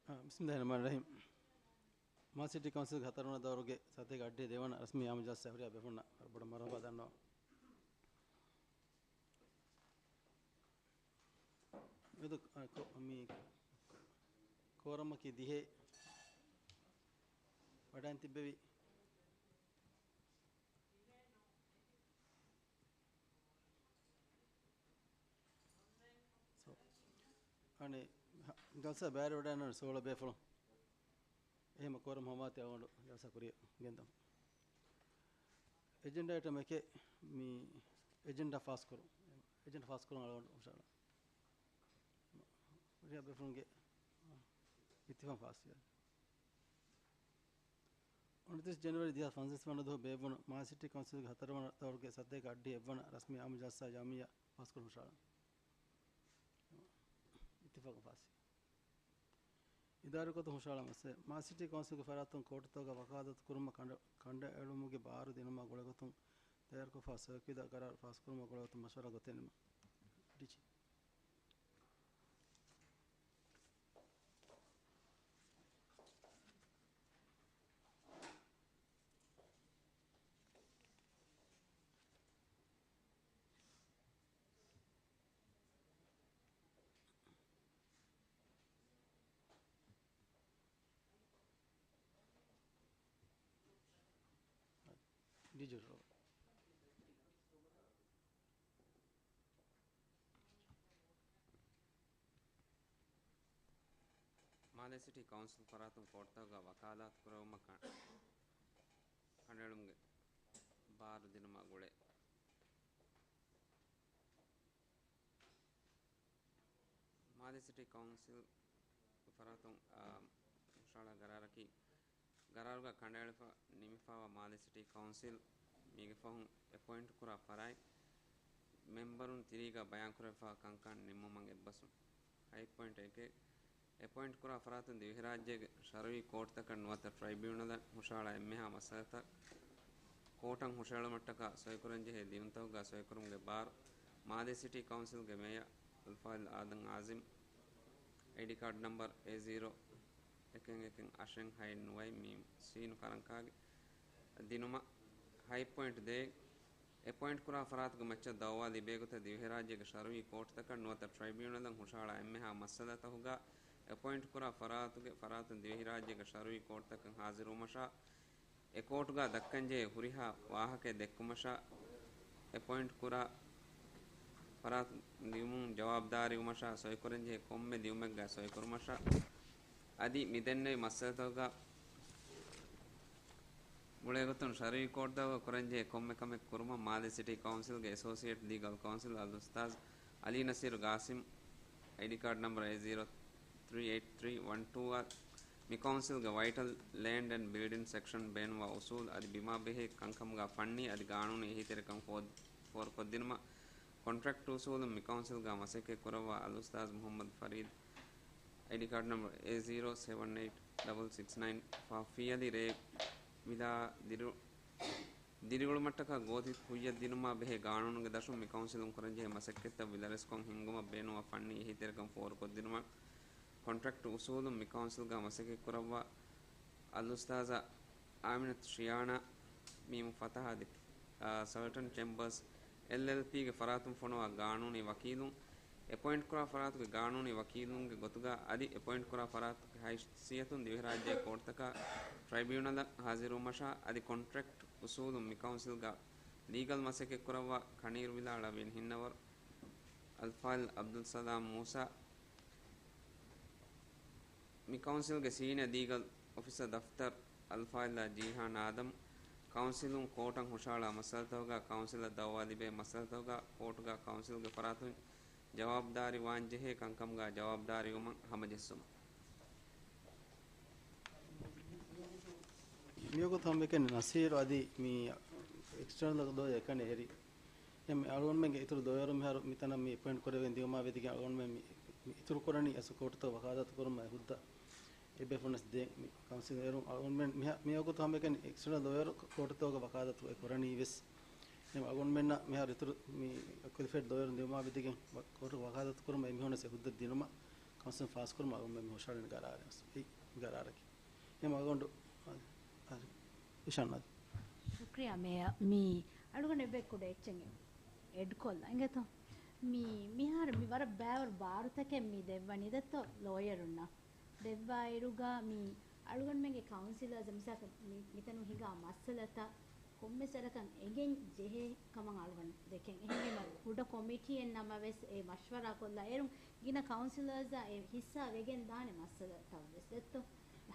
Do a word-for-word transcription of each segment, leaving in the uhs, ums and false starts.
އާ، ބިސްމިއްލާހިއްރަޙްމާނިއްރަޙީމް. މާލެ ސިޓީ ކައުންސިލްގެ ހަތަރުވަނަ ދައުރުގެ ސަތޭކަ އަށްޑިހަ ދެވަނަ ރަސްމީ އާއްމު ޖަލްސާއަށް ހުރިހާ ބޭފުޅުންނަށް ވަރަށް ބޮޑަށް މަރުޙަބާ ދަންނަވަން. މިއަދު، އާ، ކޯ-، މި ކޯރަމަކީ ދިހައެއް ވަޑައިން ތިއްބެވި. ސޯ، އަނެއް ހަ-، ޖަލްސާ ބައިވެރިވަޑައިގަންނަވަނީ ސޯޅަ ބޭފުޅުން. އެހެންމަ ކޯރަމް ހަމަވާތީ އަޅުގަނޑު ޖަލްސާ ކުރިއަށް ގެންދަމު. އެޖެންޑާ އައިޓަމް އެކެއް، މި އެޖެންޑާ ފާސްކުރުން. އެޖެންޑާ ފާސްކުރުން އަޅުގަނޑު ހުށަހަޅަން. ހުރިހާ ބޭފުޅުންގެ އިއްތިފާގުން ފާސްވި. އުނަތިރީސް ޖެނުއަރީ ދެހާސް ފަންސަވީސް ވަނަ ދުވަހު ބޭއްވުނު މާލެ ސިޓީ ކައުންސިލްގެ ހަތަރުވަނަ ދައުރުގެ ސަތޭކަ އަށްޑިހަ އެއްވަނަ ރަސްމީ އާއްމު ޖަލްސާ ޖަމްޢިއްޔާ ފާސްކުރުން ހުށަހަޅަން. އިއްތިފާގުން ފާސްވި. އިދާރީ ގޮތުން ހުށަހަޅާ މައްސަލަ. މާލެ ސިޓީ ކައުންސިލްގެ ފަރާތުން ކޯޓުތަކުގަ ވަކާލާތު ކުރުމަށް ކަނޑަ-، ކަނޑައެޅުމުގެ ބާރު ދިނުމާ ގުޅޭގޮތުން ތައްޔާރުކޮށްފަ ސޮއިކުތް ގަރާރު ފާސްކުރުމާ ގުޅޭގޮތުން މަޝްވަރާ ގޮތެއް ނިމުން. ޑިޖި. ޑިޖިޓަލް. މާލެ ސިޓީ ކައުންސިލް ފަރާތުން ކޯޓުތަކުގަ ވަކާލާތު ކުރެވުމަށް ކަ-، ކަނޑައެޅުމުގެ ބާރު ދިނުމާ ގުޅޭ. މާލެ ސިޓީ ކައުންސިލް ފަރާތުން، އާ، ހުށަހަޅާ ގަރާރަކީ، ގަރާރުގަ ކަނޑައެޅިފަ ނިމިފައިވާ މާލެ ސިޓީ ކައުންސިލް މީގެ ފަހުން އެޕޮއިންޓް ކުރާ ފަރާތް މެމްބަރުން ތިރީގަ ބަޔާންކުރެވިފައިވާ ކަންކަން ނިންމުމަށް އެއްބަސްވުން. ހަތް ޕޮއިންޓް އެކެއް، އެޕޮއިންޓް ކުރާ ފަރާތުން ދިވެހިރާއްޖޭގެ ޝަރުއީ ކޯޓުތަކަށް ނުވަތަ ޓްރައިބިއުނަލަށް ހުށަހަޅާ އެންމެހާ މައްސަލަތައް ކޯޓަށް ހުށަހެޅުމަށްޓަކާ ސޮއިކުރަންޖެހޭ ލިޔުންތަކުގަ ސޮއިކުރުމުގެ ބާރު މާލެ ސިޓީ ކައުންސިލްގެ މޭޔަރ އަލްފާޟިލް އާދަމް އާޒިމް، އައިޑީ ކާޑް ނަމްބަރ އޭ ޒީރޯ އެކެއް އެކެއް އަށެއް ހައެއް ނުވައެއް މީ ސީނު ކަރަންކާގެ ދިނުމަށް. ހަތް ޕޮއިންޓް ދޭއް، އެޕޮއިންޓް ކުރާ ފަރާތުގެ މައްޗަށް ދައުވާ ލިބޭގޮތަށް ދިވެހިރާއްޖޭގެ ޝަރުއީ ކޯޓުތަކަށް ނުވަތަ ޓްރައިބިއުނަލަށް ހުށަހަޅާ އެންމެހާ މައްސަލަތަކުގަ އެޕޮއިންޓް ކުރާ ފަރާތުގެ ފަރާތުން ދިވެހިރާއްޖޭގެ ޝަރުއީ ކޯޓުތަކަށް ހާޒިރުވުމަށާ، އެ ކޯޓުގަ ދައްކަންޖެހޭ ހުރިހާ ވާހަކައެއް ދެއްކުމަށާ، އެޕޮއިންޓް ކުރާ ފަރާތުން ލިޔުމުން ޖަވާބުދާރީވުމަށާ، ސޮއިކުރަންޖެހޭ ކޮންމެ ލިޔުމެއްގަ ސޮއިކުރުމަށާ، އަދި މިދެންނެވި މައްސަލަތަކުގަ ގުޅޭގޮތުން ޝަރުއީ ކޯޓުތަކުގަ ކުރަންޖެހޭ ކޮންމެ ކަމެއް ކުރުމަށް މާލެ ސިޓީ ކައުންސިލްގެ އެސޯސިއޭޓް ލީގަލް ކައުންސިލް އަލްއުސްތާޛް އަލީ ނަސީރު ގާސިމް، އައިޑީ ކާޑް ނަމްބަރ އޭ ޒީރޯ ތްރީ އެއިޓް ތްރީ ވަން ޓޫ އާ، މި ކައުންސިލްގެ ވައިޓަލް ލޭންޑް އެންޑް ބިލްޑިން ސެކްޝަން ބޭނުންވާ އުސޫލް އަދި ބިމާބެހޭ ކަންކަމުގަ ފަންނީ އަދި ގާނޫނީ އެހީތެރިކަން ފޯ-، ފޯރުކޮށްދިނުމަށް ކޮންޓްރެކްޓް އުސޫލުން މި ކައުންސިލްގަ މަސައްކަތް ކުރައްވާ އަލްއުސްތާޛް މުޙައްމަދު ފަރީދު، އައިޑީ ކާޑް ނަމްބަރ އޭ ޒީރޯ ސެވަން އެއިޓް ޑަބަލް ސިކްސް ނައިން ފަހަށް ފިއްޔަލި ރޭ ވިލާ ދިރި-، ދިރިއުޅުމަށްޓަކާ ގޯތި ކުއްޔަށް ދިނުމާ ބެހޭ ގާނޫނުގެ ދަށުން މި ކައުންސިލުން ކުރަންޖެހޭ މަސައްކަތްތައް ވިލަރެސްކޮށް ހިންގުމަށް ބޭނުންވާ ފަންނީ އެހީތެރިކަން ފޯރުކޮށްދިނުމަށް ކޮންޓްރެކްޓް އުސޫލުން މި ކައުންސިލްގަ މަސައްކަތް ކުރައްވާ އަލްއުސްތާޛާ އާމިނަތު ޝިޔާނާ މީމު ފަތަހާ ދެ، އާ، ސަލްޓަން ޗެމްބަރސް އެލްއެލްޕީގެ ފަރާތުން ފޮނުވާ ގާނޫނީ ވަކީލުން، އެޕޮއިންޓް ކުރާ ފަރާތުގެ ގާނޫނީ ވަކީލުންގެ ގޮތުގަ އަދި އެޕޮއިންޓް ކުރާ ފަރާތުގެ ހައިސިއްޔަތުން ދިވެހިރާއްޖޭ ކޯޓުތަކަށް ޓްރައިބިއުނަލަށް ހާޒިރުވުމަށާ އަދި ކޮންޓްރެކްޓް އުސޫލުން މި ކައުންސިލްގަ ލީގަލް މަސައްކަތް ކުރައްވާ ކަނީރު ވިލާ ޅަވިޔަނި ހިންނަވަރު އަލްފާޟިލް އަބްދުލްސަލާމް މޫސާ، މި ކައުންސިލްގެ ސީނިއަ ލީގަލް އޮފިސަރ ދަފްތަރު އަލްފާޟިލާ ޖީހާން އާދަމް، ކައުންސިލުން ކޯޓަށް ހުށަހަޅާ މައްސަލަތަކުގަ ކައުންސިލަށް ދައުވާ ލިބޭ މައްސަލަތަކުގަ ކޯޓުގަ ކައުންސިލްގެ ފަރާތުން ޖަވާބުދާރީ ވާންޖެހޭ ކަންކަމުގަ ޖަވާބުދާރީވުމަށް ހަމަޖެއްސުމަށް. މިވަގުތު ހަމައެކަނި ނަސީރު އަދި މި އެކްސްޓަރނަލް ލޯޔަރ އެކަނި އެހެރި. އެ މި އަޅުގަނޑުމެންގެ އިތުރު ލޯޔަރު މިހާރު މިތަނަށް މި އެޕޮއިންޓް ކުރެވެން ދިޔުމާ ވެދިގެން އަޅުގަނޑުމެން މި، މި އިތުރު ކުރަނީ އަސްލު ކޯޓުތައް ވަކާލާތު ކުރުމަށް އެ ހުއްދަ އެ ބޭފުޅުންނަސް ދޭ މި ކައުންސިލް އެރުން އަޅުގަނޑުމެން މިހާ-، މިވަގުތު ހަމައެކަނި އެކްސްޓަރނަލް ލޯޔަރު ކޯޓުތަކުގަ ވަކާލާތު އެ ކުރަނީ ވެސް. އެ އަޅުގަނޑުމެންނަށް މިހާރު އިތުރު މި ކޮލިފައިޑް ލޯޔަރު ދިޔުމާ ވެދިގެން ވަ-، ކޯޓު ވަކާލާތު ކުރުމަށް އެ މީހުންނަސް އެ ހުއްދަ ދިނުމަށް ކައުންސިލް ފާސްކުރުމަށް އަޅުގަނޑުމެން ހުށަހަޅުން ގަރާރެއް ވެސް އެ ގަރާރަކީ. އެހެން އަޅުގަނޑު އަދި އިޝާން އަދި. ޝުކްރިޔާ މޭޔަރ. މި އަޅުގަނޑު އެބަ ކުޑަ އެއްޗެއް އެޑްކޮށްލަން އިނގޭތޯ. މި މިހާރު މި ވަރަށް ބާރު ބާރުތަކެއް މި ދެއްވަނީ ދެއްތޯ ލޯޔަރުންނަށް. ދެއްވާއިރުގަ މި އަޅުގަނޑުމެންގެ ކައުންސިލަރސް މިސާލަކަށް މި މިތަނު ހިނގާ މައްސަލަތައް ކޮންމެސް ވަރަކަށް އެނގެން ޖެހޭ ކަމަށް އަޅުގަނޑު ދެކެން. އެހެންވީމަ ކުޑަ ކޮމިޓީއެއް ނަމަވެސް އެ މަޝްވަރާ ކޮށްލާ އޭރުން ގިނަ ކައުންސިލަރސްއާ އެ ހިއްސާ ވެގެން ދާނެ މައްސަލަތައް ވެސް ދެއްތޯ.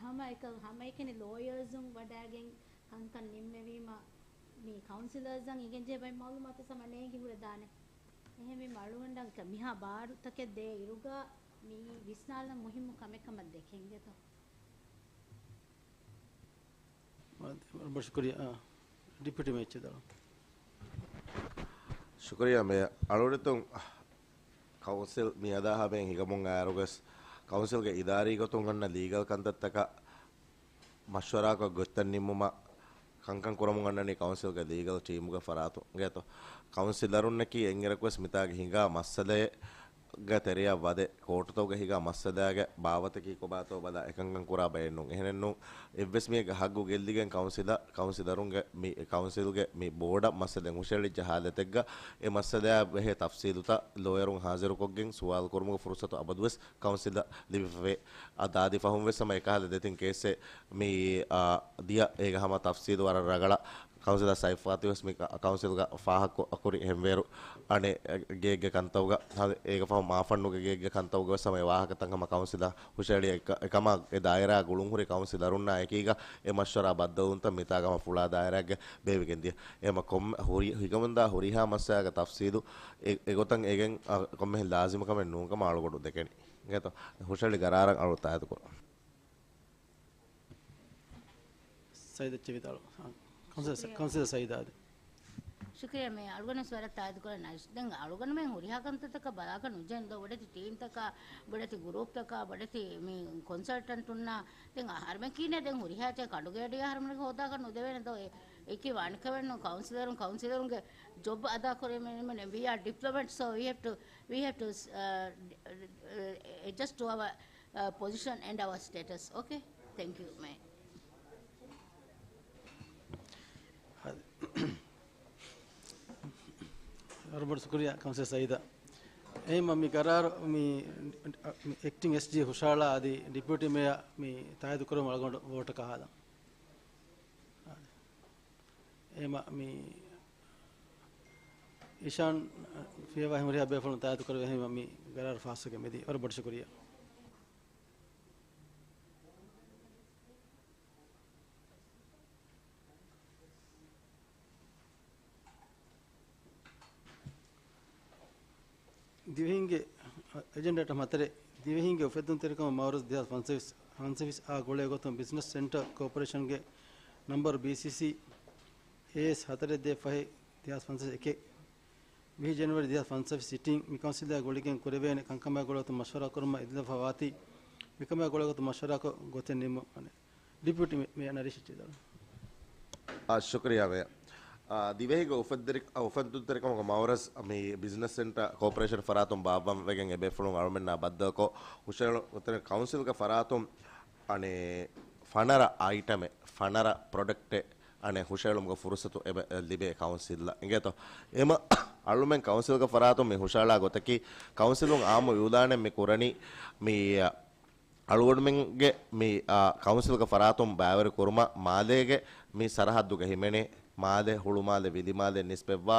ހަމައެކަ-، ހަމައެކަނި ލޯޔަރސުން ވަޑައިގެން ކަންކަން ނިންމެވީމަ މި ކައުންސިލަރސްއަށް އިނގެންޖެހޭ ބައެއް މައުލޫމާތު ސަމަ ނޭނގި ހުރެދާނެ. އެހެންވީމަ އަޅުގަނޑަށް މިހާ ބާރުތަކެއް ދޭ އިރުގަ މި ވިސްނާލަން މުހިއްމު ކަމެއް ކަމަށް ދެކެން އިނގޭތޯ. ވަރަށް ބޮޑަށް ޝުކުރިއްޔާ. އާ، ޑިޕިއުޓީ މޭޔަރ އެޗް އެ ދަޅު. ޝުކުރިއްޔާ މޭޔަރ. އަޅުގަނޑު ކައުންސިލް މިއަދާ ހަމައިން ހިނގަމުން އައިރުވެސް ކައުންސިލްގެ އިދާރީ ގޮތުން އަންނަ ލީގަލް ކަންތައްތަކަށް މަޝްވަރާކޮށް ގޮތްތައް ނިންމުމަށް ކަންކަން ކުރަމުން އަންނަނީ ކައުންސިލްގެ ލީގަލް ޓީމުގެ ފަރާތުން އިނގޭތޯ. ކައުންސިލަރުންނަކީ އެއްއިރަކުވެސް މިތާގެ ހިނގާ މައްސަލައެއް ގެ ތެރެއަށް ވަދެ، ކޯޓުތަކުގަ ހިނގާ މައްސަލާގެ ބާވަތަކީ ކޮބާތޯ ބަލާ އެކަންކަން ކުރާ ބައެއް ނޫން. އެހެނެއްނޫން، އެއްވެސް މީގެ ހައްގު ގެއްލިގެން ކައުންސިލަށް، ކައުންސިލަރުންގެ މި، ކައުންސިލްގެ މި ބޯޑަށް މައްސަލައެއް ހުށައެޅިއްޖެ ހާލަތެއްގަ، އެ މައްސަލާއާ ބެހޭ ތަފްސީލުތައް ލޯޔަރުން ހާޒިރުކޮށްގެން ސުވާލު ކުރުމުގެ ފުރުސަތު އަބަދުވެސް ކައުންސިލަށް ލިބިފަވޭ. އަ، ދާދި ފަހުން ވެސް ހަމަ އެކަހަލަ ދެތިން ކޭސްއެއް މި، އާ، ދިޔަ އޭގަ ހަމަ ތަފްސީލު ވަރަށް ރަގަޅަށް ކައުންސިލަރ ސައިފާތި ވެސް މި ކަ-، ކައުންސިލްގަ ފާހަގަ ކުރި އެހެންވޭރު އަނެއް ގޭގެ ކަންތައުގަ، އޭގެ ފަހު މާފަންނުގެ ގޭގެ ކަންތައުގަ ވެސް ހަމަ އެ ވާހަކަތައް ހަމަ ކައުންސިލަށް ހުށައެޅި އެކަ-، އެކަމާ އެ ދާއިރާ ގުޅުންހުރި ކައުންސިލަރުންނާ އެކީގަ އެ މަޝްވަރާ ބައްދަލުވުންތައް މިތާގަ ހަމަ ފުޅާ ދާއިރާއެއްގަ ބޭއްވިގެން ދިޔަ. އެ ހަމަ ކޮންމެ ހުރި-، ހިގަމުންދާ ހުރިހާ މައްސަލާގެ ތަފްސީލު އެ-، އެގޮތަށް އެގެން އަ، ކޮންމެހެން ލާޒިމު ކަމެއް ނޫން ކަމަށް އަޅުގަނޑު ދެކެނީ. އިނގޭތޯ؟ ހުށަހެޅި ގަރާރަށް އަޅު ތާއިދު ކުރަން. ސައީދަށް ވިދާޅު. ކައުންސިލަރ، ކައުންސިލަރ ސައީދާ އަދި. ޝުކުރިއްޔާ މޭޔަރ. އަޅުގަނޑު ވެސް ވަރަށް ތާއިދު ކުރަން. ދެން އަޅުގަނޑުމެން ހުރިހާ ކަންތައްތަކަށް ބަލާކަށް ނުޖެހެން ދޯ، ބޮޑެތި ޓީމްތަކާ، ބޮޑެތި ގުރޫޕްތަކާ، ބޮޑެތި މި ކޮންސަލްޓަންޓުންނާ. ދެން އަހަރުމެން ކީނޭ ދެން ހުރިހާ އެއްޗެއް ކަނޑުގެ އަޑި އަހަރުމެން ހޯދާކަށް ނުދެވޭނެ ދޯ. އެ-، އެކި ވާނެ ކަމެއް ނޫން. ކައުންސިލަރުން ކައުންސިލަރުންގެ ޖޮބް އަދާ ކުރެވޭނެ. We are diplomat, so we have to, we have to, uh, adjust to our uh, position and our status. Okay? Thank you, ma'am. ވަރަށް ބޮޑަށް ޝުކުރިއްޔާ ކައުންސިލަރ ސައީދާ. އެހެންވީމަ މި ގަރާރު މި، މި އެކްޓިން އެސްޑީ ހުށަހަޅާ އަދި ޑިޕިއުޓީ މޭޔަރ މި ތާއީދު ކުރުމަށް އަޅުގަނޑު ވޯޓަކަށް ހާދަން. އެހެންވީމަ މި އިޝާން ފިޔަވާ ހުރިހާ ބޭފުޅުން ތާއީދު ކުރެވޭ. އެހެންވީމަ މި ގަރާރު ފާސްވެގެން މިދިޔަ. ވަރަށް ބޮޑަށް ޝުކުރިއްޔާ. ދިވެހިންގެ އެޖެންޑާއަށް މަތަރެ، ދިވެހިންގެ އުފެއްދުންތެރިކަމުގެ މައުރަޒު ދެހާސް ފަންސަވީސް، ފަންސަވީސް އާ ގުޅޭ ގޮތުން ބިޒްނަސް ސެންޓަރ ކޯޕަރޭޝަންގެ ނަންބަރު ބީސީސީ އޭއެސް ހަތަރެއް ދޭއް ފަހެއް ދެހާސް ފަންސަވީސް އެކެއް، ވިހި ޖެނުއަރީ ދެހާސް ފަންސަވީސް ސިޓިން މި ކައުންސިލާ ގުޅިގެން ކުރެވޭނެ ކަންކަމާ ގުޅޭ ގޮތުން މަޝްވަރާ ކުރުމަށް އެދިލަފާ ވާތީ، މިކަމާ ގުޅޭ ގޮތުން މަޝްވަރާކޮށް ގޮތެއް ނިންމުން. ޑިޕިއުޓީ މޭ-، މޭޔަރ ނަރީޝް އެޗް އެ ދަޅު. އާ، ޝުކުރިއްޔާ މޭޔަރ. އާ، ދިވެހިގެ އުފެއްދެރި-، އާ، އުފެއްދުންތެރިކަމުގެ މައުރަޒު މި ބިޒްނަސް ސެންޓަރ ކޯޕަރޭޝަން ފަރާތުން ބާއްވަން ވެގެން އެބޭފުޅުން އަޅުމެންނާ ބައްދަލުކޮށް ހުށަހެޅުން ކައުންސިލްގެ ފަރާތުން އަނެއް ފަނަރަ އައިޓަމެއް، ފަނަރަ ޕްރޮޑަކްޓެއް އަނެއް ހުށަހެޅުމުގެ ފުރުސަތު އެބަ-، ލިބޭ ކައުންސިލްއަށް. އިނގޭތޯ؟ އެމަ އަޅުމެން ކައުންސިލްގެ ފަރާތުން މި ހުށަހަޅާ ގޮތަކީ ކައުންސިލުން އާއްމު އިއުލާނެއް މި ކުރަނީ މި އަޅުގަނޑުމެންގެ މި، އާ، ކައުންސިލްގެ ފަރާތުން ބައިވެރި ކުރުމަށް މާލޭގެ މި ސަރަހައްދުގަ ހިމެނޭ މާލެ، ހުޅުމާލެ، ވިލިމާލެ ނިސްބަތްވާ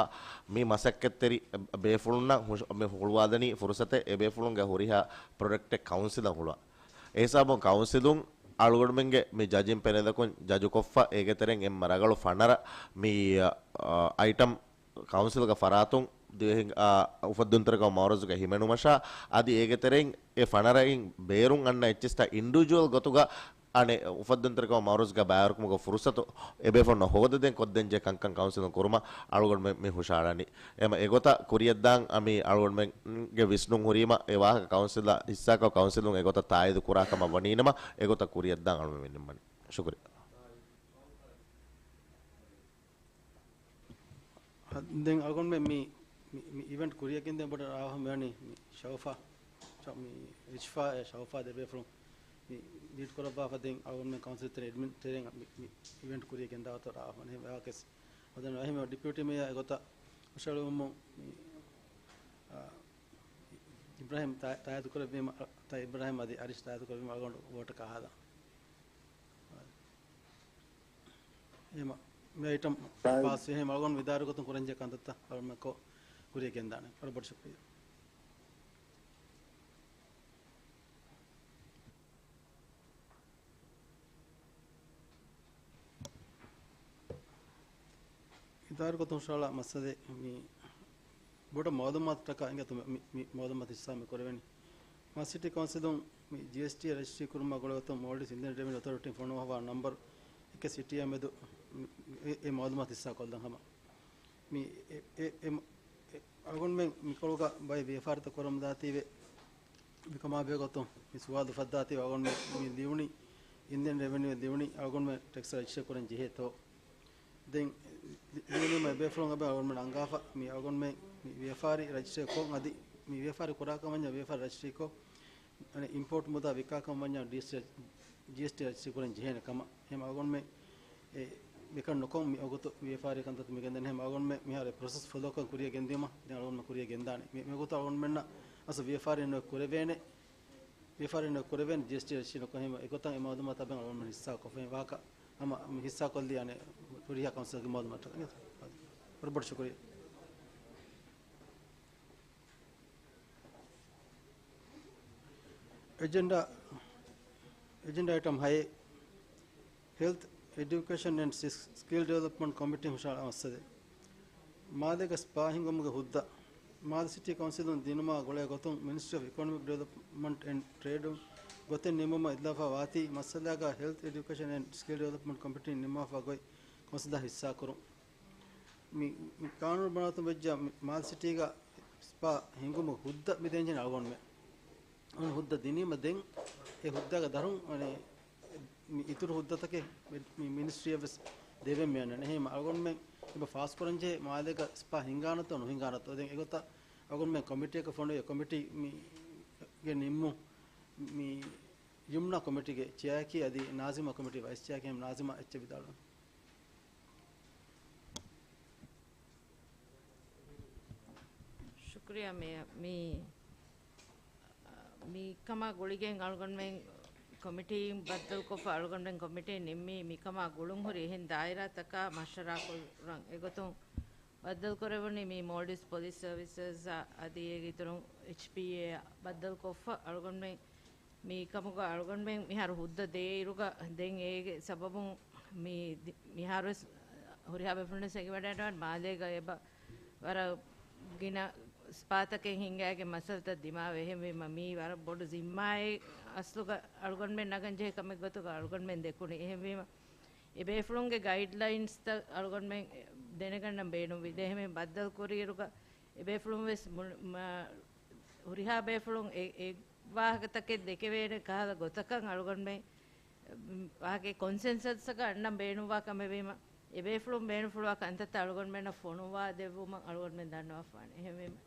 މި މަސައްކަތްތެރި ބޭފުޅުންނަށް ހުށ-، މި ހުޅުވާލަނީ ފުރުސަތެއް އެބޭފުޅުންގެ ހުރިހާ ޕްރޮޑަކްޓެއް ކައުންސިލަށް ހުޅުވާ. އެހިސާބުން ކައުންސިލުން އަޅުގަނޑުމެންގެ މި ޖަޖިން ޕެނެލަކުން ޖަޖުކޮށްފަ އޭގެ ތެރެއިން އެންމެ ރަގަޅު ފަނަރަ މި، އާ، އައިޓަމް ކައުންސިލްގެ ފަރާތުން ދިވެހި، އާ، އުފެއްދުންތެރިކަމުގެ މައުރަޒުގަ ހިމެނުމަށާ، އަދި އޭގެ ތެރެއިން އެ ފަނަރައިން ބޭރުން އަންނަ އެއްޗިސްތައް އިންޑިވިޖުއަލް ގޮތުގަ އަނެއް އުފެއްދުންތެރިކަމުގެ މައުރަޒުގަ ބައިވެރިކުމުގެ ފުރުސަތު އެބޭފުޅުންނަށް ހޯދަދޭން ކޮށްދޭންޖެހޭ ކަންކަން ކައުންސިލުން ކުރުމަށް އަޅުގަނޑު މި، މި ހުށަހަޅަނީ. އެމަ އެގޮތަށް ކުރިއަށްދާން އަމި އަޅުގަނޑުމެންގެ ވިސްނުން ހުރީމަ އެ ވާހަކަ ކައުންސިލަށް ހިއްސާކޮށް ކައުންސިލުން އެގޮތަށް ތާއީދު ކުރާ ކަމަށް ވަނީނަމަ އެގޮތަށް ކުރިއަށްދާން އަޅުގަނޑު މި ނިންމަނީ. ޝުކުރިއްޔާ. ދެން އަޅުގަނޑުމެން މި، މި، މި އިވެންޓް ކުރިއަށް ގެންދޭން ބޮޑަށް ރާވަހަމަ މިވަނީ މި ޝަވަފާ. މި ރިޝްފާ އެ ޝައުފާ ދެބޭފުޅުން މި ލީޑް ކުރައްވާފަ ދެން އަޅުގަނޑުމެން ކައުންސިލް ތެރެ އެޑްމިން ތެރެއިން މި، މި އިވެންޓް ކުރިޔަށް ގެންދާ ވަރަށް ވަރަށް އަހަން. އެހެން ވާހަކަސް އަދަން އެހެން ޑިޕިއުޓީ މޭޔަރ އެގޮތަށް ހުށަހެޅުމުން މި، އާ، އިބްރާހިމް ތާ-، ތާއީދު ކުރެއްވީމަ، ތާ އިބްރާހިމް އަދި އަރިޝް ތާއީދު ކުރެއްވީމަ އަޅުގަނޑު ވޯޓަކަށް ހާދަ. އެހެން މި އައިޓަމް ޕާސް ވި. އެހެން އަޅުގަނޑު ވިދާޅު ގޮތުން ކުރަންޖެހޭ ކަންތައްތައް އަޅުގަނޑު ކޮށް ކުރިޔަށް ގެންދާނެ. ވަރަށް ބޮޑަށް ޝުކުރިއްޔާ. އިދާރުގޮތުން ހުށަހަޅާ މައްސަލައެއް މި ބޮޑަށް މައުލޫމާތުތަކާ އިނގޭތޯ މި، މި މައުލޫމާތު ހިއްސާ މި ކުރެވެނީ. މާލެ ސިޓީ ކައުންސިލުން މި ޖީއެސްޓީ ރަޖިސްޓްރީ ކުރުމާ ގުޅޭގޮތުން މޯލްޑިވްސް އިންލެންޑް ރެވެނިއު އޮތޯރިޓީން ފޮނުވާފަ ނަމްބަރު އެކެއް ސިޓީއާ މެދު މި، އެ، އެ މައުލޫމާތު ހިއްސާ ކޮށްލަން ހަމަ. މި އެ، އެ، އެ، އަޅުގަނޑުމެން މިކޮޅުގަ ބައެއް ވިޔަފާރިތައް ކުރަމުންދާތީވެ، މިކަމާ ބެހޭގޮތުން މި ސުވާލު އުފައްދާތީވެ، އަޅުގަނޑުމެން މި ލިޔުނީ އިންލެންޑް ރެވެނިއު ލިޔުނީ އަޅުގަނޑުމެން ޓެކްސް ރަޖިސްޓަރ ކުރަން ޖެހޭތޯ؟ ދެން ލިޔުނީމަ އެބޭފުޅުން އެބަ އަޅުގަނޑުމެން އަންގާފަ މި އަޅުގަނޑުމެން މި ވިޔަފާރި ރަޖިސްޓަރ ކޮށް އަދި މި ވިޔަފާރި ކުރާކަމަށް ވިޔަފާރި ރަޖިސްޓަރ ކޮށް، އަނެއް އިމްޕޯޓް މުދާ ވިއްކާކަމަށް ޖީއެސްޓީ، ޖީއެސްޓީ ރަޖިސްޓަރ ކުރަން ޖެހޭނެ ކަމަށް. އެހެން އަޅުގަނޑުމެން އެ މިކަން ނުކޮށް މި ވަގުތު ވިޔަފާރި ކަންތައް މި ގެންދަން. އެހެން އަޅުގަނޑުމެން މިހާރު ޕްރޮސެސް ފޮލޯކޮށް ކުރިޔަށް ގެންދިޔުމަށް ދެން އަޅުގަނޑުމެން ކުރިޔަށް ގެންދާނެ. މި ވަގުތު އަޅުގަނޑުމެންނަށް އަސް ވިޔަފާރި ނުކުރެވޭނެ، ވިޔަފާރި ނުކުރެވޭނެ ޖީއެސްޓީ ރަޖިސްޓަރ ނުކޮށް. އެހެން އެގޮތަށް އެ މައުލޫމާތު އަޅުގަނޑުމެން ހިއްސާ ކޮށްފައި ވާހަކަ ހަމަ މި ހިއްސާ ކޮށްލީ އަނެއް ހުރިހާ ކައުންސިލްގެ މައުލޫމާތު. ވަރަށް ބޮޑަށް ޝުކުރިއްޔާ. އެޖެންޑާ، އެޖެންޑާ އައިޓަމް ހައެއް، ހެލްތް، އެޑިއުކޭޝަން އެންޑް ސި-، ސްކިލް ޑިވެލޮޕްމަންޓް ކޮމިޓީން ހުށަހަޅާ މައްސަލައެއް. މާލޭގަ ސްޕާ ހިންގުމުގެ ހުއްދަ، މާލެ ސިޓީ ކައުންސިލުން ދިނުމާ ގުޅޭ ގޮތުން މިނިސްޓްރީ އޮފް އިކޮނޮމިކް ޑިވެލޮޕްމަންޓް އެންޑް ޓްރޭޑުން ގޮތެއް ނިންމުމަށް އިއްލާފަ ވާތީ، މައްސަލާގަ ހެލްތް، އެޑިއުކޭޝަން އެންޑް ސްކިލް ޑިވެލޮޕްމަންޓް ކޮމިޓީން ނިންމާފަ ގޮތް ކައުންސިލާ ހިއްސާކުރުން. މި، މި ޤާނޫނު ބަނާވަތުން ވެއްޖެއްޔާ މި މާލެ ސިޓީގަ ސްޕާ ހިންގުމުގެ ހުއްދަ މި ދޭންޖެހޭނެ އަޅުގަނޑުމެން. އަޅުގަނޑު ހުއްދަ ދިނީމަ ދެން އެ ހުއްދަގެ ދަށުން އަނެއް މި އިތުރު ހުއްދަތަކެއް މި، މި މިނިސްޓްރީއަށް ވެސް ދެވެން މި އަންނަނީ. އެހެންވީމަ އަޅުގަނޑުމެން އެބަ ފާސްކުރަންޖެހޭ މާލޭގަ ސްޕާ ހިންގާނެތޯ ނުހިންގާނެތޯ. ދެން އެގޮތަށް އަޅުގަނޑުމެން ކޮމިޓީއަކަށް ފޮނުވި، އެ ކޮމިޓީގެ ނިންމުން މި ޔުމްނާ ކޮމިޓީގެ ޗެއާއަކީ އަދި ނާޒިމާ ކޮމިޓީ ވައިސް ޗެއާއަކީ ނާޒިމާ އެއްޗެއް ވިދާޅުވަން. ޝުކުރިއްޔާ މޭޔަރ. މި، މިކަމާ ގުޅިގެން އަޅުގަނޑުމެން ކޮމިޓީން ބައްދަލުކޮށްފަ، އަޅުގަނޑުމެން ކޮމިޓީން ނިންމީ މިކަމާ ގުޅުންހުރި އެހެން ދާއިރާތަކާ މަޝްވަރާކުރަން. އެގޮތުން ބައްދަލުކުރެވުނީ މި މޯލްޑިވްސް ޕޮލިސް ސަރވިސަސް އަދި އޭގެ އިތުރުން އެޗްޕީއޭ ބައްދަލުކޮށްފަ. އަޅުގަނޑުމެން މި ކަމުގަ އަޅުގަނޑުމެން މިހާރު ހުއްދަ ދޭ އިރުގަ ދެން އޭގެ ސަބަބުން މި ދި-، މިހާރުވެސް ހުރިހާ ބޭފުޅުންވެސް އެނގިވަޑައިގަންނަވާނެ މާލޭގަ އެބަ ވަރަށް ގިނަ ސްޕާތަކެއް ހިންގައިގެން މައްސަލަތައް ދިމާވޭ. އެހެންވީމަ މީ ވަރަށް ބޮޑު ޒިންމާއެއް އަސްލުގަ އަޅުގަނޑުމެން ނަގަން ޖެހޭ ކަމެއް ގޮތުގަ އަޅުގަނޑުމެން ދެކުނީ. އެހެންވީމަ އެ ބޭފުޅުންގެ ގައިޑްލައިންސްތައް އަޅުގަނޑުމެން ދެނެގަންނަން ބޭނުންވި. އެހެންވެ ބައްދަލު ކުރިއިރުގަ އެ ބޭފުޅުން ވެސް މުޅި-، މަ-، ހުރިހާ ބޭފުޅުން އެ، އެ ވާހަކަތަކެއް ދެކެވޭނެ ކަހަލަ ގޮތަކަށް އަޅުގަނޑުމެން ވާހަކަ ކޮންސެންސަސްއަކަށް އަންނަން ބޭނުންވާ ކަމެވީމަ، އެ ބޭފުޅުން ބޭނުންފުޅުވާ ކަންތައްތައް އަޅުގަނޑުމެންނަށް ފޮނުވާ ދެއްވުމަށް އަޅުގަނޑުމެން ދަންނަވާފާނެ. އެހެންވީމަ،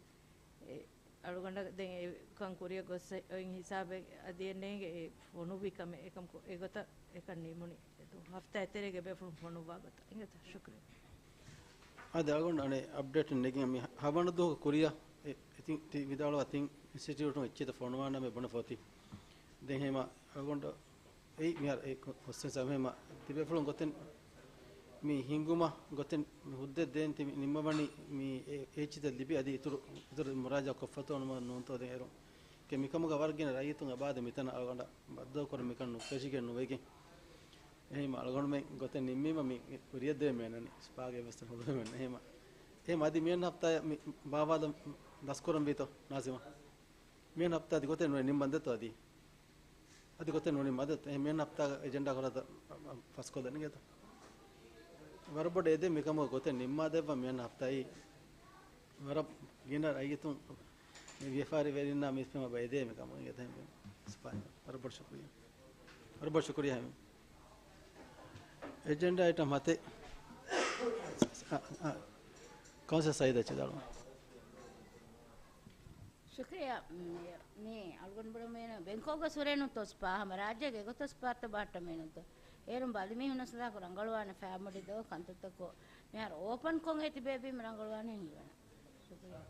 އެ އަޅުގަނޑަށް ދެން އެކަން ކުރިއަށް ގޮސް އޮތް ހިސާބެއް އަދި އެންނޭނގެ އެ ފޮނުއްވި ކަމެއް އެކަން ކު-، އެގޮތަށް އެކަން ނިމުނީ. އެދު ހަފްތާ އެތެރޭގެ ބޭފުޅުން ފޮނުއްވާ ގޮތަށް. އިނގޭތަ؟ ޝުކުރިއްޔާ. އަދި އަޅުގަނޑު އަނެއް އަޕްޑޭޓެއް ނެގި މި ހަވަނަ ދުވަހު ކުރިއަށް އެ، އެތި-، ތި ވިދާޅުވާ ތިން އިންސްޓިޓިއުޓުން އެއްޗިތަ ފޮނުވާނަމޭ ބުނެފަ އޮތީ. ދެން ހޭމަ އަޅުގަނޑު އެއީ މިހާރު އެ ކޮ-، ކޮންސެންސަސް ހަމަ ތިބޭފުޅުން ގޮތެއް މި ހިންގުމަށް ގޮތެއް މި ހުއްދަ ދޭން ތި ނިންމަވަނީ މި އެ-، އެއްޗިތައް ލިބި އަދި އިތުރު، އިތުރު މުރާޖާ ކޮށްފަތޯ ނުވަ ނޫންތޯ ދެން އޭރު. ކެ މިކަމުގަ ވަރަށް ގިނަ ރައްޔިތުން އެބާދެ މިތަނަށް އަޅުގަނޑަށް ބައްދަލު ކުރަން މިކަން ނުފެށިގެން ނުވެގެން. އެހެން އަޅުގަނޑުމެން ގޮތެއް ނިންމީމަ މި ކުރިއަށް ދެވެ މޭނަނީ ސްޕާގެ ވެސް ހުޅުވެމެން. އެހެމަ، އެހެމަ އަދި މިއަން ހަފްތާ މި ބާވާލަ ދަސްކުރަން ވީތޯ ނާޒިމާ؟ މިއަން ހަފްތާ އަދި ގޮތެއް ނުވެ ނިންމަން ދެތޯ އަދި؟ އަދި ގޮތެއް ނުވެ ނިންމަން ދެތޯ؟ އެހެން މިއަން ހަފްތާ އެޖެންޑާ ކޮށްލާތަ ފަސްކޮށްލަނީ ގޭތޯ؟ ވަރަށް ބޮޑަށް އެދެން މިކަމުގެ ގޮތެއް ނިންމާ ދެއްވާ މިއަން ހަފްތާއީ ވަރަށް ގިނަ ރައްޔިތުން މި ވިޔަފާރިވެރިންނާ މީސް ފެމަ ބައިދޭ މި ކަމުގެ ތެހެން ސިފާހި. ވަރަށް ބޮޑު ޝުކުރިއްޔާ. ވަރަށް ބޮޑު ޝުކުރިއްޔާ ހަމީ. އެޖެންޑާ އައިޓަމް ހަތެއް. އަ، އަ، ކައުންސިލަރ ސައީދަށް ވިދާޅުވަން. ޝުކުރިއްޔާ. މި، މި އަޅުގަނޑު ބުނަމީނު ބެންކޮކްގަ ސުރޭނުންތޯ ސްޕާ ހަމަ ރާއްޖޭގެ އެގޮތަށް ސްޕާތައް ބަހައްޓަމީނުންތޯ. އޭރުން ބަލިމީހުންނަށް ސަލާކު ރަނގަޅުވާނެ ފައިމުޑި ދޯ ކަންތައްތަކޯ. މިހާރު އޯޕަން ކޮށް އެ ތިބޭ ބީމް ރަނގަޅުވާނެ ހިނގިވަނަ. ޝުކުރިއްޔާ.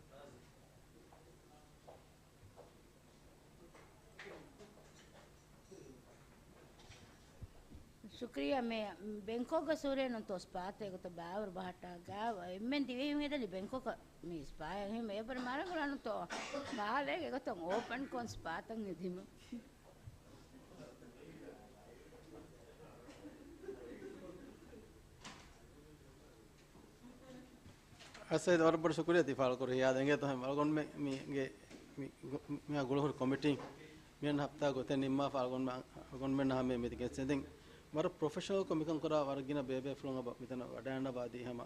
ޝުކުރިއްޔާ. މި ބެންކޮކްގަ ސުރޭނުންތޯ ސްޕާތައް އެގޮތަށް ބާވަރު ބަހައްޓާ ގާ އެންމެން ދިވެހިން ހެދަނީ ބެންކޮކަށް މި ސްޕާއަށް. އެހެން އެބަރ މަރަނގުޅަނުތޯ މާލޭގެ އެގޮތަށް އޯޕަން ކޮން ސްޕާތައް ހެދީމަ. އަސް ސައީދު، ވަރަށް ބޮޑަށް ޝުކުރިއްޔާ ތި ފާޅުކުރި ހިޔާލު އެނގޭތޯ ހަމަ އަޅުގަނޑުމެން މީގެ މި، މި، މިހާ ގުޅުހުރި ކޮމިޓީން މިއަންނަ ހަފްތާ ގޮތެއް ނިންމާފަ އަޅުގަނޑުމެން، އަޅުގަނޑުމެންނަށް ހަމަ މި ގެންސެދެން ވަރަށް ޕްރޮފެޝަނަލްކޮށް މިކަން ކުރާ ވަރަށް ގިނަ ބޭބޭފުޅުން އެބަ މިތަނަށް ވަޑައިގަންނަވާދީ ހަމަ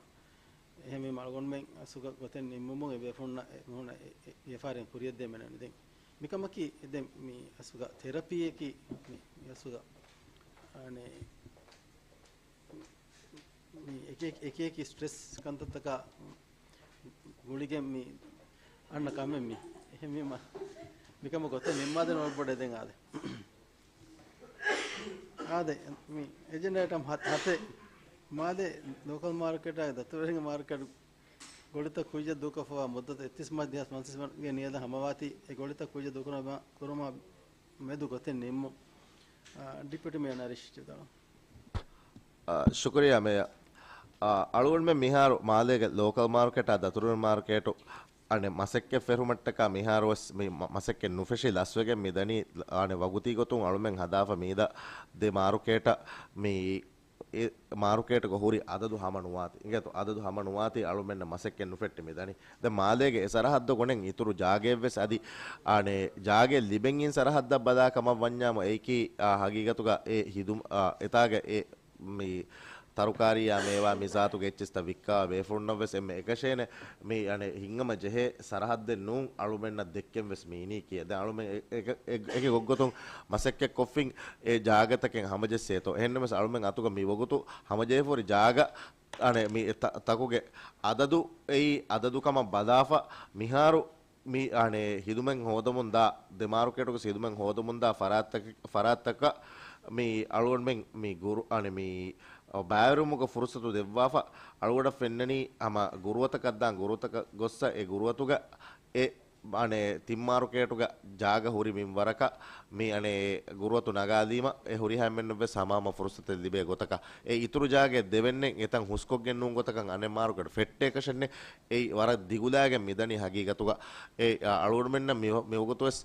އެހެންވީމަ އަޅުގަނޑުމެން އަސްލުގަ ގޮތެއް ނިންމުމުން އެ ބޭފުޅުންނަށް އެ މީހުންނަށް އެ، އެ، ވިޔަފާރިން ކުރިއަށް ދޭން މިދެން. މިކަމަކީ އެ ދެން މި އަސްލުގަ ތެރަޕީއަކީ މި އަސްލުގަ އަނެ މި އެކި، އެކި، އެކި އެކި ސްޓްރެސް ކަންތައްތަކާ ގުޅިގެން މި އަންނަ ކަމެއް މި. އެހެންވީމަ، މިކަމަށް ގޮތެއް ނިންމާދޭން ވަރަށް ބޮޑަށް ދެން އާދެ. އާދެ، މި އެޖެންޑާ އައިޓަމް ހަ، ހަތެއް، މާލޭ ލޯކަލް މާރކެޓާއި ދަތުރުވެރިންގެ މާރކެޓް ގޮޅިތައް ކުއްޔަށް ދޫކޮށްފަވާ މުއްދަތު އެއްތިރީސް މާޗް ދެހާސް ފަންސަވީސްގެ ނިޔަލަށް ހަމަވާތީ، އެ ގޮޅިތައް ކުއްޔަށް ދޫކުރުމާ، ކުރުމާ މެދު ގޮތެއް ނިންމުން. އާ، ޑެޕިއުޓީ މޭޔަރ ނަރީޝް ޖެދަޅު. އާ، ޝުކުރިއްޔާ މޭޔަރ. އާ، އަޅުގަނޑުމެން މިހާރު މާލޭގެ ލޯކަލް މާރކެޓާ ދަތުރުވެރި މާރކެޓު އަނެއް މަސައްކަތް ފެށުމަށްޓަކާ މިހާރުވެސް މި މަ، މަސައްކަތް ނުފެށި ލަސްވެގެން މިދަނީ. އަނެއް ވަގުތީ ގޮތުން އަޅުމެން ހަދާފަ މީދަ ދެ މާރުކޭޓަށް މި އެ މާރުކޭޓުގަ ހުރި އަދަދު ހަމަ ނުވާތީ. އިނގޭތޯ، އަދަދު ހަމަ ނުވާތީ އަޅުމެންނަށް މަސައްކަތް ނުފެއްޓި މިދަނީ. ދެން މާލޭގެ އެ ސަރަހައްދު ގޮނެން އިތުރު ޖާގައެއްވެސް އަދި، އާނެ، ޖާގައެއް ލިބެން އިން ސަރަހައްދަށް ބަލާ ކަމަށް ވަންޏާމު އެއީކީ، އާ، ހަގީގަތުގަ އެ ހިދުމަ، އާ، އެތާގަ އެ މި ތަރުކާރީއާ މޭވާ މި ޒާތުގެ އެއްޗިސްތައް ވިއްކާ ބޭފުޅުންނަށްވެސް އެންމެ އެކަށޭނެ. މި އަނެއް ހިނގަމަ ޖެހޭ ސަރަހައްދެއް ނޫން އަޅުމެންނަށް ދެއްކެން ވެސް މި އިނީ ކިޔޭ. ދެން އަޅުމެން އެ، އެ، އެ، އެކި ގޮއްގޮތުން މަސައްކަތް ކޮށްފިން އެ ޖާގަތަކެއް ހަމަޖެއްސޭތޯ. އެހެންނަމަވެސް އަޅުމެން އަތުގަ މި ވަގުތު ހަމަޖެހިފަހުރި ޖާގަ އަނެއް މި ތަ، ތަކުގެ އަދަދު އެއީ އަދަދު ކަމަށް ބަލާފަ މިހާރު މި އަނެއް ހިދުމަތް ހޯދަމުން ދާ، ދެ މާރުކޭޓުގެ ހިދުމަތް ހޯދަމުން ދާ ފަރާތްތަކަ، ފަރާތްތަކަށް މި އަޅުގަނޑުމެން މި ގުރު، އަނެއް މި ބައިވެރިވުމުގެ ފުރުސަތު ދެއްވާފަ އަޅުގަނޑަށް ފެންނަނީ ހަމަ ގުރުއަތަކަށް ދާން ގުރުއަތަކަށް ގޮއްސަ އެ ގުރުއަތުގަ އެ އަނެއް ތިން މާރުކޭޓުގަ ޖާގަ ހުރި މިންވަރަކަށް މި އަނެއް ގުރުއަތު ނަގާލީމަ އެ ހުރިހާ އެންމެންނަށްވެސް ހަމަހަމަ ފުރުސަތެއް ލިބޭ ގޮތަކަށް. އެ އިތުރު ޖާގައެއް ދެވެންނެއް އެތަން ހުސްކޮށްގެން ނޫން ގޮތަކަށް އަނެއް މާރުކޭޓު ފެއްޓޭކަށެއްނެއް. އެއީ ވަރަށް ދިގުލާގެން މިދަނީ ހަގީގަތުގަ. އެ، އަ، އަޅުގަނޑުމެންނަށް މި، މިވަގުތުވެސް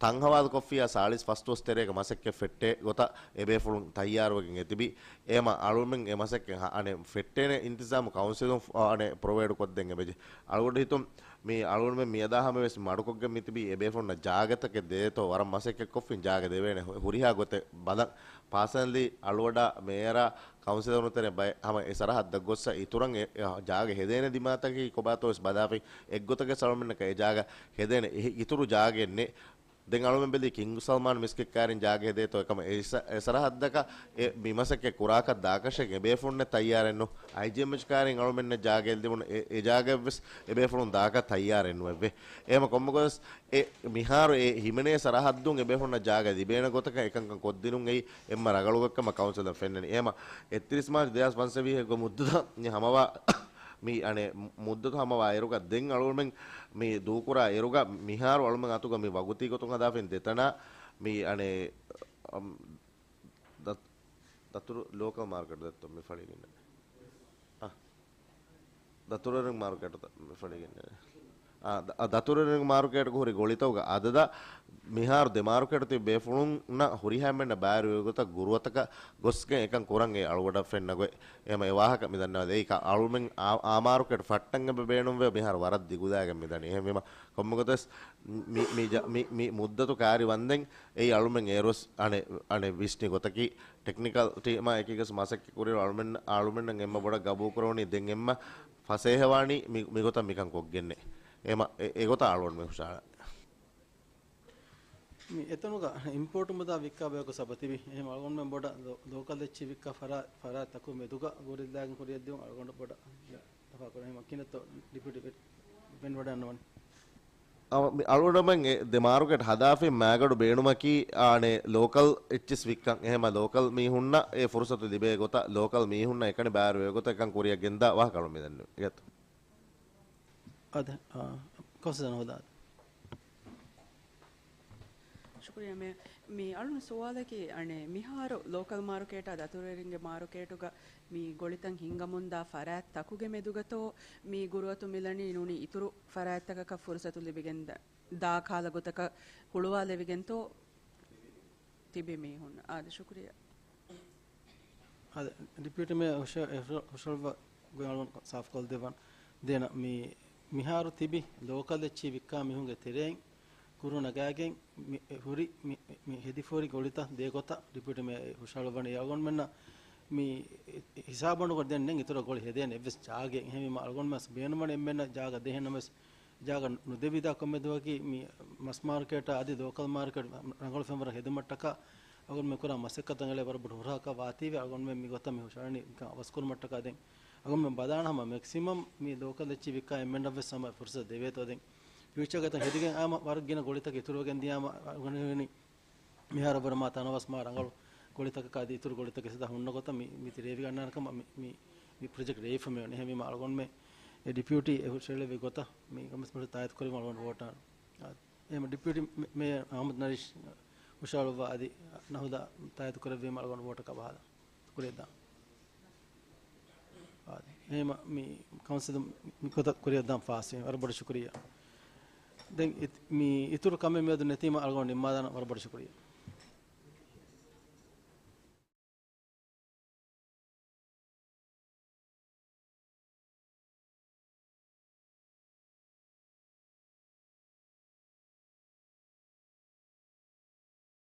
ތަން ހަވާލުކޮށްފިއްޔާ ސާޅީސް ފަސްދުވަސް ތެރޭގަ މަސައްކަތް ފެއްޓޭ ގޮތަށް އެބޭފުޅުން ތައްޔާރުވެގެން އެތިބި. އެހެމަ އަޅުމެން އެ މަސައްކަތް ހަ، އަނެއް ފެއްޓޭނެ އިންތިޒާމު ކައުންސިލުން ފ، އަނެއް ޕްރޮވައިޑު ކޮށްދޭން އެބަޖެ. އަޅުގަނޑު ހިތުން މި އަޅުގަނޑުމެން މިއަދާ ހަމަވެސް މަޑުކޮށްގެން މިތިބީ އެބޭފުޅުންނަށް ޖާގަތަކެއް ދޭތޯ ވަރަށް މަސައްކަތް ކޮށްފިން ޖާގަ ދެވޭނެ ހު، ހުރިހާ ގޮތެއް ބަލަން. ޕާސަނަލީ އަޅުގަޑާ މޭޔަރާ ކައުންސިލަރުން ތެރޭ ބައެއް ހަމަ އެ ސަރަހައްދަށް ގޮއްސަ އިތުރަށް އެ، އެ ޖާގަ ހެދޭނެ ދިމާތަކީ ކޮބާތޯވެސް ބަލާފިން އެއްގޮތަކަށް އަޅުމެންނަކަށް އެ ޖާގަ ހެދޭނެ އި، އިތުރު ޖާގައެއް ނެތް. ދެން އަޅުމެން ބެލީ ކިންގް ސަލްމާން މިސްކިތް ކާރިން ޖާގަ ހެދޭތޯ އެކަމަށް އެ ސަ، އެ ސަރަހައްދަކަށް އެ މި މަސައްކަތް ކުރާކަށް ދާކަށެއް އެބޭފުޅުންނެއް ތައްޔާރެއްނު. އައިޖީއެމްއެޗް ކާރިން އަޅުމެންނަށް ޖާގައެއް ލިބުނު އެ، އެ ޖާގައެއްވެސް އެބޭފުޅުން ދާކަށް ތައްޔާރެއްނުވެއްވޭ. އެހެމަ ކޮންމެގޮތަސް އެ މިހާރު އެ ހިމެނޭ ސަރަހައްދުން އެބޭފުޅުންނަށް ޖާގަ ލިބޭނެ ގޮތަކަށް އެކަންކަން ކޮށްދިނުން އެއީ އެންމެ ރަނގަޅު ގޮތްކަމަށް ކައުންސިލަށް ފެންނަނީ. އެހެމަ އެއްތިރީސް މާޗް ދެހާސް ފަންސަވީހެއްގެ މުއްދަތަށް މި ހަމަވާ މި އަނެއް މުއްދަތު ހަމަވާ އިރުގަ ދެން އަޅުގަނޑުމެން މި ދޫކުރާ އިރުގަ މިހާރު އަޅުމެން އަތުގަ މި ވަގުތީ ގޮތުން ހަދާފިން ދެތަނާ މި އަނެއް، އަމް، ދަތުރު ލޯކަލް މާރކެޓް ދެއްތޯ މި ފަޅިގެންނެވެ. އަ، ދަތުރުވެރިން މާރުކޭޓު މި ފަޅިގެންނެވެ. އާ، ދަ، އަ، ދަތުރުވެރިން މާރުކޭޓުގަ ހުރި ގޮޅިތަކުގަ އަދަދަށް މިހާރު ދެ މާރުކޭޓު ތިބި ބޭފުޅުންނަށް ހުރިހާ އެންމެންނަށް ބައިވެރިވޭ ގޮތަށް ގުރުއަތަކަށް ގޮސްގެން އެކަން ކުރަން އެ އަޅުގަޑަށް ފެންނަ ގޮތް. އެހެމަ އެ ވާހަކަ މި ދަންނަވާލެ. އެއީ އަޅުމެން އާ، އާ މާރުކޭޓު ފައްޓަން އެބަ ބޭނުންވޭ މިހާރު ވަރަށް ދިގުލާގެން މި ދަނީ. އެހެންވީމަ ކޮންމެގޮތަސް މި، މި ޖަ، މި، މި މުއްދަތު ކާރި ވަންދެން އެއީ އަޅުމެން އޭރުވެސް އަނެއް، އަނެއް ވިސްނި ގޮތަކީ ޓެކްނިކަލް ޓީމާ އެކީގަސް މަސައްކަތް ކުރިއިރު އަޅުމެން، އަޅުމެންނަށް އެންމެ ބޮޑަށް ގަބޫލުކުރެވުނީ ދެން އެންމެ ފަސޭހަވާނީ މި، މިގޮތަށް މިކަން ކޮށްގެންނޭ. އެމަ، އެ، އެގޮތަށް އަޅުގަނޑު މި ހުށަހަޅާ. މި އެތަނުގަ އިމްޕޯޓު މުދާ ވިއްކާ ބަޔަކު ސަބަ ތިބި. އެހެން އަޅުގަނޑުމެން ބޮޑަށް ލޯ، ލޯކަލް އެއްޗި ވިއްކާ ފަރާ، ފަރާތް ތަކު މެދުގަ ގޮރިއްލާގެން ކުރިއަށްދިއުން އަޅުގަނޑު ބޮޑަށް ތަފާ ކުރަން. އެހެން ކިނަތޯ ޑިޕިއުޓީ ވެ، ވެން ވަޑައިގަންނަވަނީ. އަ، މި އަޅުގަނޑުމެން އެ ދެ މާރުކޭޓް ހަދާފިން މާގަނޑު ބޭނުމަކީ، އާނެ، ލޯކަލް އެއްޗިސް ވިއްކަން. އެހެމަ ލޯކަލް މީހުންނަށް އެ ފުރުސަތު ލިބޭ ގޮތަށް، ލޯކަލް މީހުންނަށް އެކަނި ބާރުވޭ ގޮތަށް އެކަން ކުރިއަށް ގެންދާ ވާހަކަ އަޅު މިދެންނެވި. އަދި، އާ، ކޮންސަލްޓަންޓް ހޯދާ. ޝުކުރިއްޔާ މޭ. މި އަޅުން ސުވާލަކީ، އަނެއް، މިހާރު ލޯކަލް މާރުކޭޓާ ދަތުރުވެރިންގެ މާރުކޭޓުގަ މި ގޮޅިތައް ހިންގަމުންދާ ފަރާތް ތަކުގެ މެދުގަތޯ މި ގުރުއަތު މިލަނީ ނޫނީ އިތުރު ފަރާތްތަކަކަށް ފުރުސަތު ލިބިގެން ދާ، ދާ ކާލަ ގޮތަކަށް ހުޅުވާލެވިގެންތޯ ތިބި މީހުން؟ އާދެ، ޝުކުރިއްޔާ. އާދެ، ޑިޕިއުޓީ މޭޔަރ ހުށަ-، ހުށަ-، ހުށަހަޅުއްވާ ގޮތް އަޅުގަނޑު ސާފުކޮށްދެއްވަން. ދޭނަ މި-، މިހާރު ތިބި ލޯކަލް އެއްޗިހި ވިއްކާ މީހުންގެ ތެރެއިން ކުރު ނަގާގެން މި ހުރި މި، މި ހެދިފަހުރި ގޮޅިތައް ދޭ ގޮތަށް ޑިޕިއުޓީ މޭޔަރ ހުށަހަޅުއްވަނީ. އަޅުގަނޑުމެންނަށް މި ހިސާބު އަޑު ކޮށް ދެން ނެތް އިތުރަށް ގޮޅި ހެދޭނެ އެއްވެސް ޖާގައެއް. އެހެންވީމަ އަޅުގަނޑުމެން ބޭނުންވަނީ އެންމެންނަށް ޖާގަ ދޭހެން ނަމަވެސް ޖާގަ ނުދެވިދާ ކޮންމެ ދުވަހަކީ މި މަސް މާރުކޭޓާ އަދި ލޯކަލް މާރުކޭޓް ރަނގަޅު ފެންވަރަށް ހެދުމަށްޓަކާ އަޅުގަނޑުމެން ކުރާ މަސައްކަތަށް އެޅޭ ވަރަށް ބޮޑު ހުރަހަކަށް ވާތީވެ އަޅުގަނޑުމެން މި ގޮތަށް މި ހުށަހަޅަނީ މިކަން އަވަސްކުރުމަށްޓަކާ. ދެން އަޅުގަނޑުމެން ބަލާނަ ހަމަ މެކްސިމަމް މި ލޯކަލް އެއްޗިހި ވިއްކާ އެންމެންނަށްވެސް ހަމަ ފުރުސަތު ދެވޭތޯ. ދެން ފިއުޗާގަތަށް ހެދިގެން އާމަ ވަރަށް ގިނަ ގޮޅިތަކެއް އިތުރުވެގެން ދިޔާމަ އަޅުގަނޑުމެން މިހާރު ވަރަށް މާ ތަނަވަސް މާ ރަނގަޅު ގޮޅިތަކަކާ އަދި އިތުރު ގޮޅިތަކެއް ސަދާ ހުންނަ ގޮތަށް މި، މި ތި ރޭވިގަންނާނެ ކަމަށް މި، މި، މި ޕްރޮޖެކްޓް ރޭވިފަ މި ވަނީ. އެހެންވީމަ އަޅުގަނޑުމެން އެ ޑިޕިއުޓީ އެ ހުށަހެޅެވި ގޮތަށް މި ކޮންމެސް މަސް ތާއީދު ކުރެވުމަށް އަޅުގަނޑު ވޯޓާ. އާ، އެހެން ޑިޕިއުޓީ މޭ-، މޭޔަރ އަޙްމަދު ނަރީޝް ހުށަހަޅުއްވާ އަދި ނަހުދާ ތާއީދު ކުރެއްވީމަ އަޅުގަނޑު ވޯޓަކަށް ބަހާލަން. ކުރިއަށްދާން. އާ، އެހެންވީމަ މި ކައުންސިލުން މި ގޮތަށް ކުރިއަށްދާން ފާސްވީ. ވަރަށް ބޮޑަށް ޝުކުރިއްޔާ. ދެން އިތް-، މި އިތުރު ކަމެއް މިއަދު ނެތީމަ އަޅުގަނޑު ނިންމާލާނަން. ވަރަށް ބޮޑަށް ޝުކުރިއްޔާ.